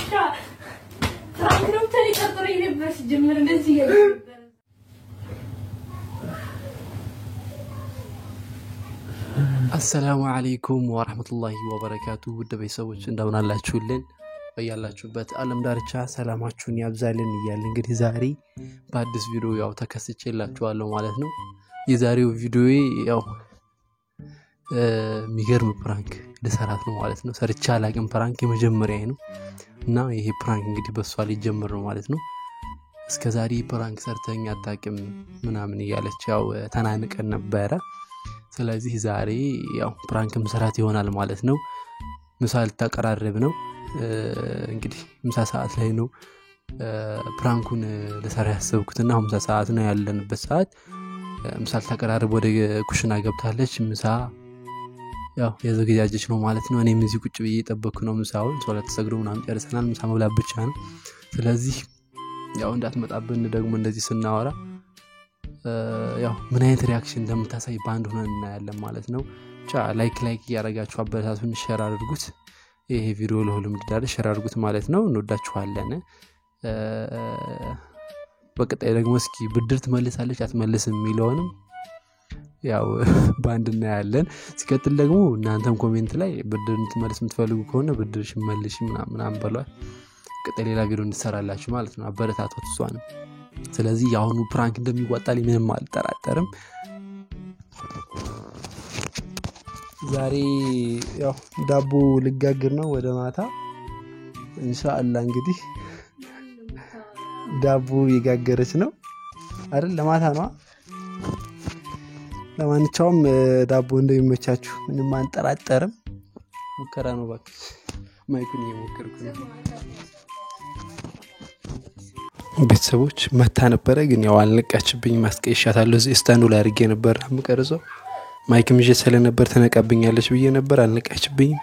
ውሻ prank ነው ብቻ ሊጠርጥረኝ ነበር ሲጀምር እንደዚህ እያለ ነበር። السلام عليكم ورحمة الله وبركاته። ውድ ቤተሰቦች እንደምን አላችሁልን? በያላችሁበት ዓለም ዳርቻ ሰላማችሁን ያብዛልን እያልን እንግዲህ ዛሬ በአዲስ ቪዲዮ ያው ተከስቼላችኋለሁ ማለት ነው። የዛሬው ቪዲዮ ያው የሚገርም prank ልሰራት ነው ማለት ነው። ሰርቼ አላቅም፣ prank የመጀመሪያ ነው እና ይሄ prank እንግዲህ በእሷ ሊጀምር ነው ማለት ነው። እስከ ዛሬ prank ሰርተኝ አታውቅም ምናምን እያለች ያው ተናንቀን ነበረ። ስለዚህ ዛሬ ያው prank ምሰራት ይሆናል ማለት ነው። ምሳ ልታቀራርብ ነው እንግዲህ ምሳ ሰዓት ላይ ነው prank ኡን ልሰራ ያሰብኩትና አሁን ምሳ ሰዓት ነው ያለንበት ሰዓት። ምሳ ልታቀራርብ ወደ ኩሽና ገብታለች። ምሳ ያው የዘገጃጀች ነው ማለት ነው። እኔም እዚህ ቁጭ ብዬ እየጠበቅኩ ነው ምሳውን። ሶላት ተሰግዶ ምናምን ጨርሰናል። ምሳ መብላት ብቻ ነው። ስለዚህ ያው እንዳትመጣብን ደግሞ እንደዚህ ስናወራ ያው ምን አይነት reaction እንደምታሳይ በአንድ ሆነን እናያለን ማለት ነው። ብቻ like like እያደረጋችሁ አበረታቱን፣ share አድርጉት። ይሄ ቪዲዮ ለሁሉም እንዲዳረስ share አድርጉት ማለት ነው። እንወዳችኋለን። በቀጣይ ደግሞ እስኪ ብድር ትመልሳለች አትመልስም የሚለውንም ያው በአንድ እናያለን። ሲቀጥል ደግሞ እናንተም comment ላይ ብድር እንድትመልስ የምትፈልጉ ከሆነ ብድርሽ መልሽ ምናምን በሏት። ቀጣይ ሌላ ቪዲዮ እንድትሰራላችሁ ማለት ነው። አበረታቷት እሷንም። ስለዚህ የአሁኑ prank እንደሚዋጣልኝ ምንም አልጠራጠርም። ዛሬ ያው ዳቦ ልጋግር ነው ወደ ማታ ኢንሻአላህ። እንግዲህ ዳቦ የጋገረች ነው አይደል? ለማታ ነው። ለማንኛውም ዳቦ እንደሚመቻችሁ ምንም አንጠራጠርም። ሙከራ ነው እባክሽ፣ mic ኡን እየሞከርኩ ነው። ቤተሰቦች መታ ነበረ፣ ግን ያው አልነቃችብኝ። ማስቀይሻታለሁ። እዚህ stand ኡ ላይ አድርጌ ነበር የምቀርጸው። mic ም ይዤ ስለነበር ተነቃብኛለች ብዬ ነበር፣ አልነቃችብኝም።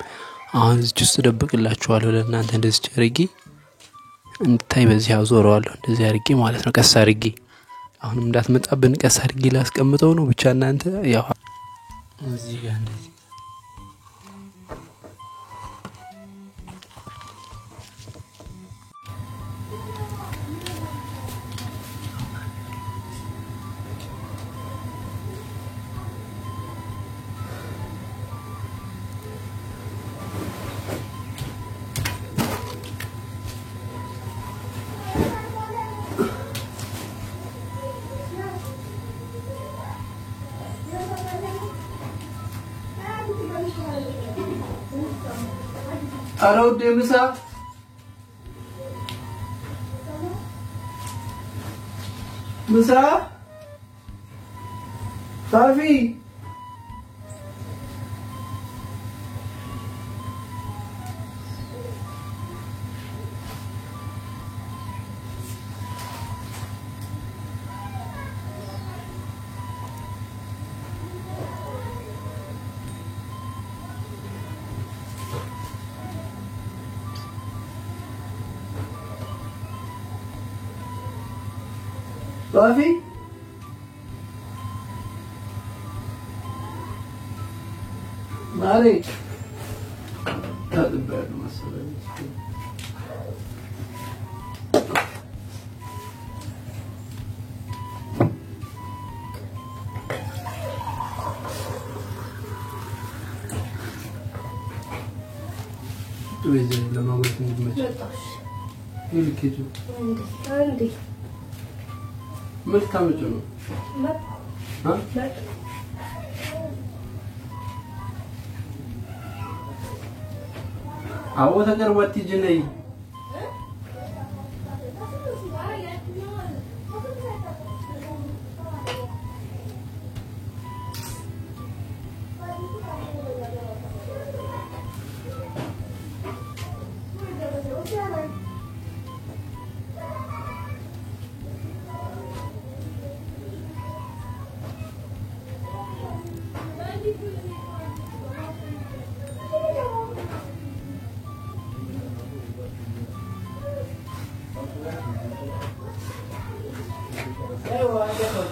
አሁን እዚች ውስጥ እደብቅላችኋለሁ ለእናንተ እንደዚህ አድርጌ እንድታይ፣ በዚህ አዞረዋለሁ እንደዚህ አድርጌ ማለት ነው፣ ቀስ አድርጌ። አሁንም እንዳትመጣብን ቀስ አድርጌ ላስቀምጠው ነው። ብቻ እናንተ ያው እዚህ ጋር እንደዚህ ኧረ ውዴ ምሳ ምሳ ፋፊ ፋፊ ማሬ ታጥቤያለሁ መሰለኝ። ለማጉረስ እንዲመች ይልኬቱ አንዴ ምን ልታመጪ ነው? አዎ ተቀርቧ አትሂጂ ነይ።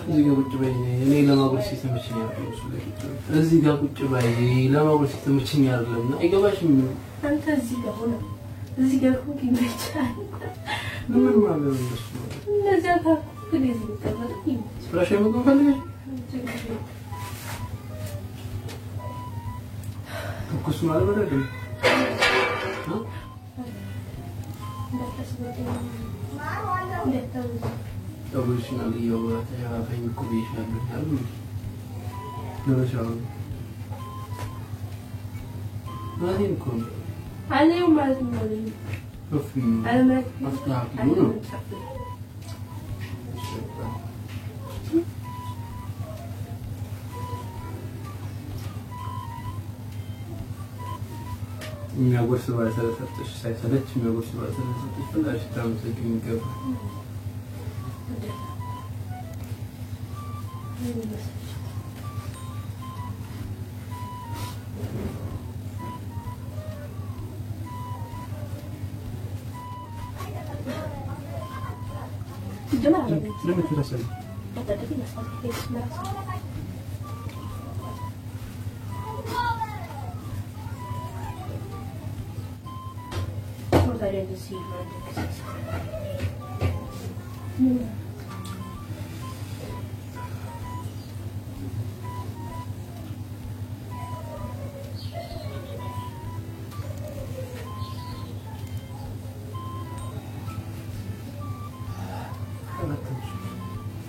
እዚህ ጋር ቁጭ በይ። እኔ ለማጉረስ የተመቸኝ አይደለም። እሱ ላይ ቁጭ በይ። እዚህ ጋር ቁጭ በይ። ለማጉረስ የተመቸኝ አይደለም። አይገባሽም። አንተ እዚህ ጋር ሆነ እዚህ ጋር እኮ ይመቻል። ምን ማለት ነው እሱ? እነዚያ ካልኩ ግን እዚህ ብቀመጥ ይመቻል። ፍራሽ መቆም ፈልገሽ? ትኩስ ነው አልበረደም? ፀጉርሽን አልየው ተሸፋፈኝ እኮ ብዬሻለሁ አይደል? ለበሻው እውነቴን እኮ ነው። አለየው ማለት ነው። አለማየት አስተካክሉ ነው። የሚያጎርስ ባል ስለሰጠሽ ሳይሰለች የሚያጎርስ ባል ስለሰጠሽ ፈጣሪሽ ልታመሰግኚ ይገባል። ለምን ትረሳለሽ?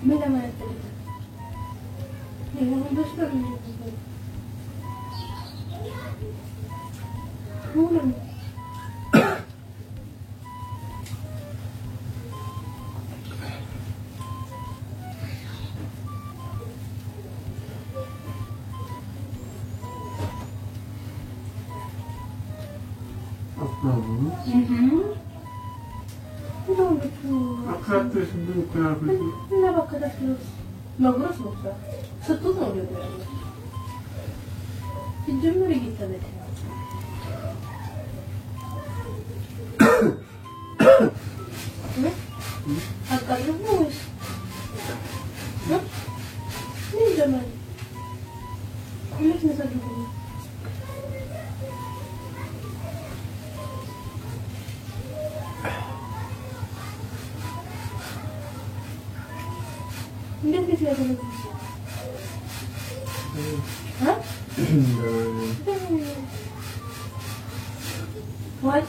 ምን ለማለት ፈልገህ ነው? መጉረስ ነው ስትት ነው ሲጀምር እየተበደ አቃጥሎ ወይስ ምን ጀመረ? እንዴት ነው? እንዴት ነው? What?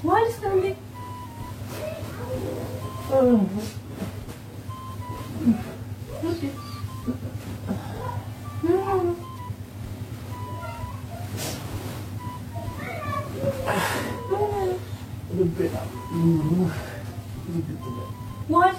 Why is that? Okay. No. What?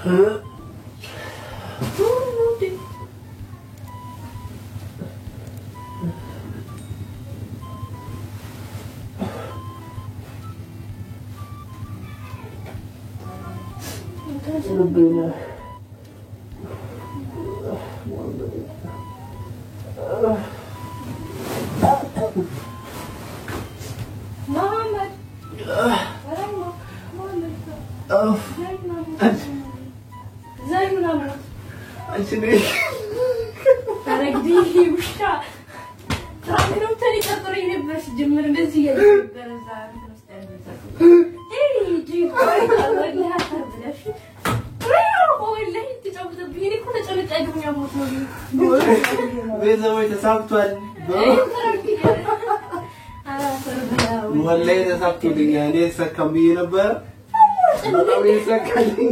Huh? ተሳክቷል። ወላሂ ተሳክቶልኛል። እኔ ተሳካም ብዬ ነበረ። በጣም ይሳካልኝ።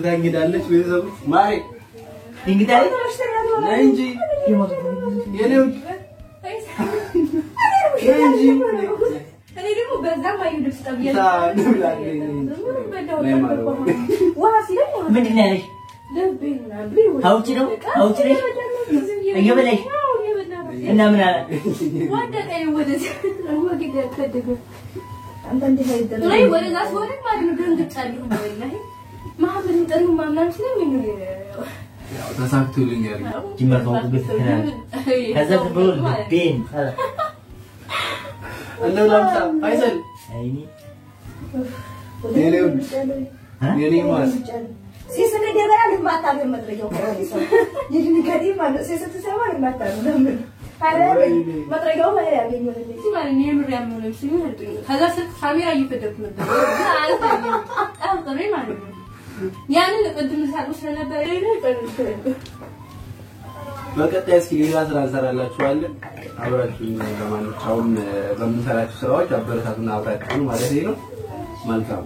ታንግዳለች። ቤተሰቦች ማሬ ነይ እንጂ የኔ ውድ ምንድን ነው ያለሽ? አውጪ ነው አውጪ ነሽ እየበላሽ እና ምን አለ ተሳክቶልኛል። ከዛ ብሎ ልቤን እንደው ላምጣ አይሰል የኔ ማር በቀጣይ እስኪ ሌላ ስራ እንሰራላችኋለን። አብራችሁን ለማንኛውም በምንሰራችሁ ስራዎች አበረታቱን፣ አብራችሁን ማለት ነው። መልካም